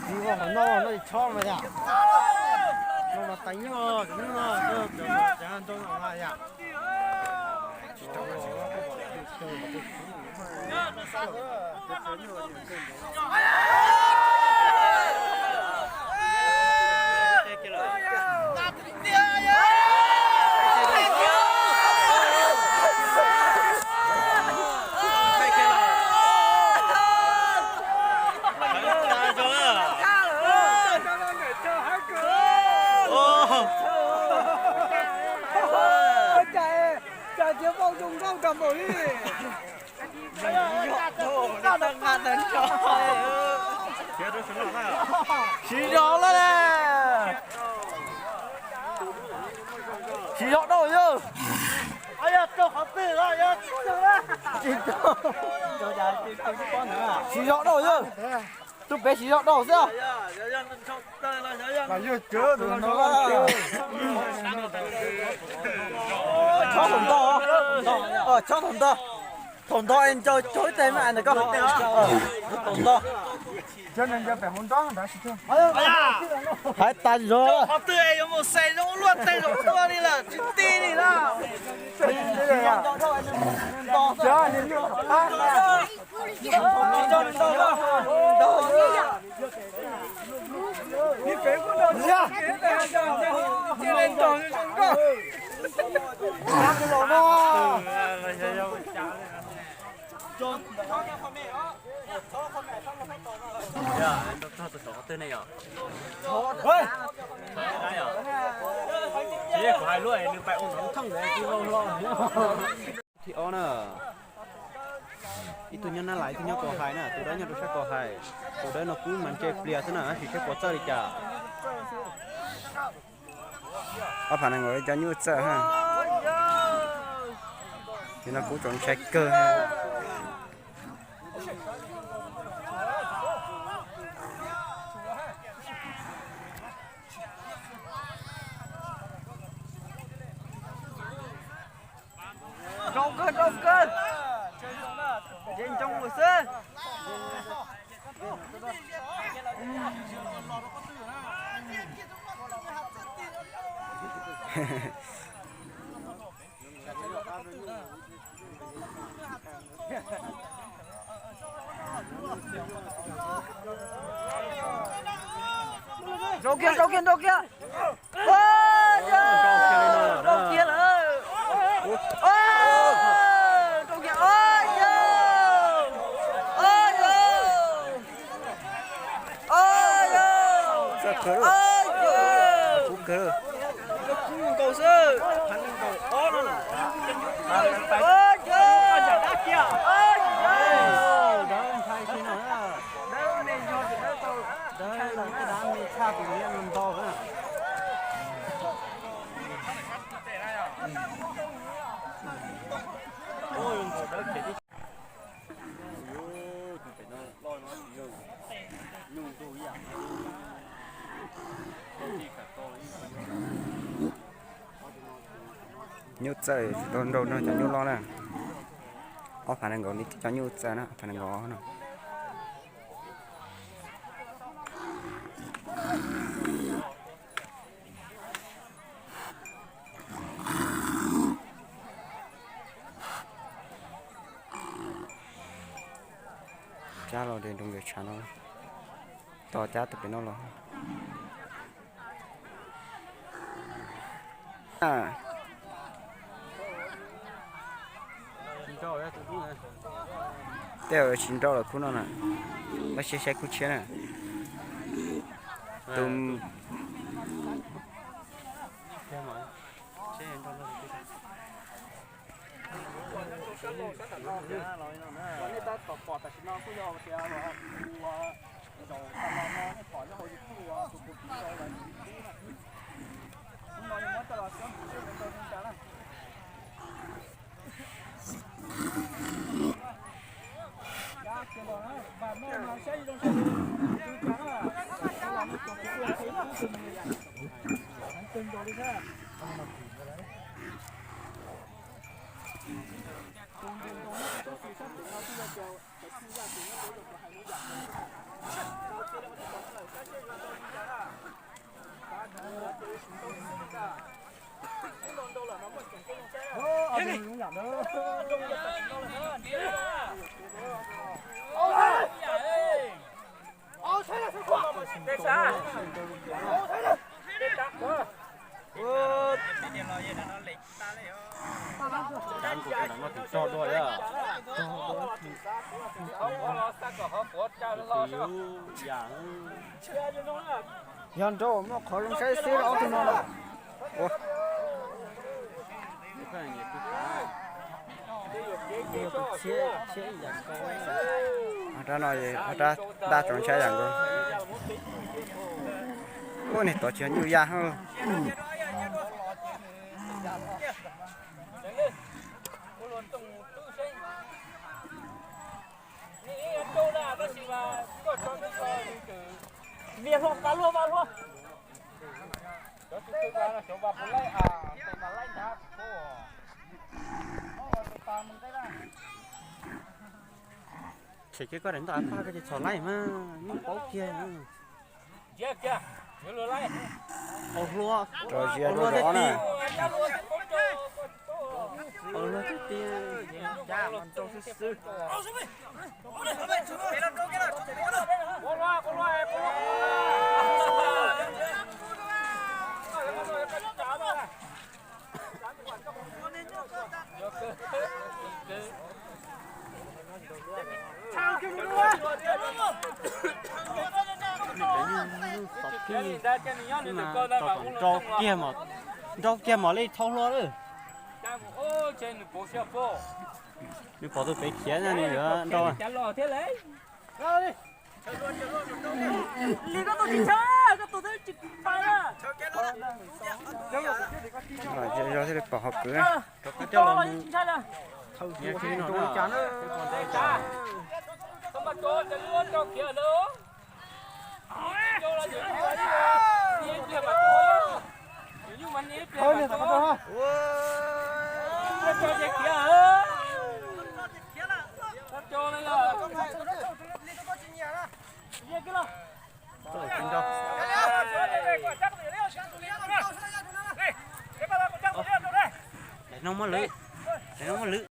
Tsis ua qhov no no tsis txhob mas yom. No mas tais nyuj, tais nyuj no, cov ntoo no yom. Siv zog lawm. Siv zog dauj yog. Siv zog dauj yog. Tus pem siv zog dauj xwb. Chob thaum ntog, chob thaum ntog. Thaum ntog es ncaws tsuag ib teg mas ntawm koj thaum ntog. Hais tas zog. Kuv hais lub nws pais ua nov thooj ntawd kuv zoo hlo. Thib ob na, ib tug nyob Nab Lais, ib tug nyob Kos Hais na, tus dawb nyob rau sab Kos Hais. Tus dawb no kub mas ntse plias xwb na, tab sis saib puas txawj li cas. Ob phav nees nkaum cov nyuj txawj ha. Tus no kub tseem ntshai kawg. Zoo kawg, zoo kawg. Nce ncoo mus xwb. Nrau kiag, nrau kiag, nrau kiag. Nrau kiag lawm. Nrau kiag, o yau. O yau. O yau. Kub kawg. Kub nkaus xwb. O yau. O yau. Nyuj txawj tsis tau nrau no cov nyuj loj na. Ob phav nees nkaum li cov nyuj txawj na, ob phav nees nkaum no. Cab los de nroo nkawd tshav no, tos cab tus pem no los. Tej zaum tsis nrau lawm khub no na, tab sis saib khub tshiab na. Tus Yog nrau muaj qhov zoo saib xwb ob tug no lawm. Rab no, rab ntaj tsoom ntshai yam nkaus. Ua niag tod tsis yog nyuj yaj. Tshem kiag koj daim ntaj paj koj ces txhom laij mas yeej paub kiag. Au hlua, au hlua tiag tiag. Au hlua tiag tiag. Tau tom nrau kiag, nrau kiag mam li thau hlua lawm. Nws pom tus pem khiav na nws yuav nrau. Yog thiaj li pom qhov kwv. Daim no muab lawm.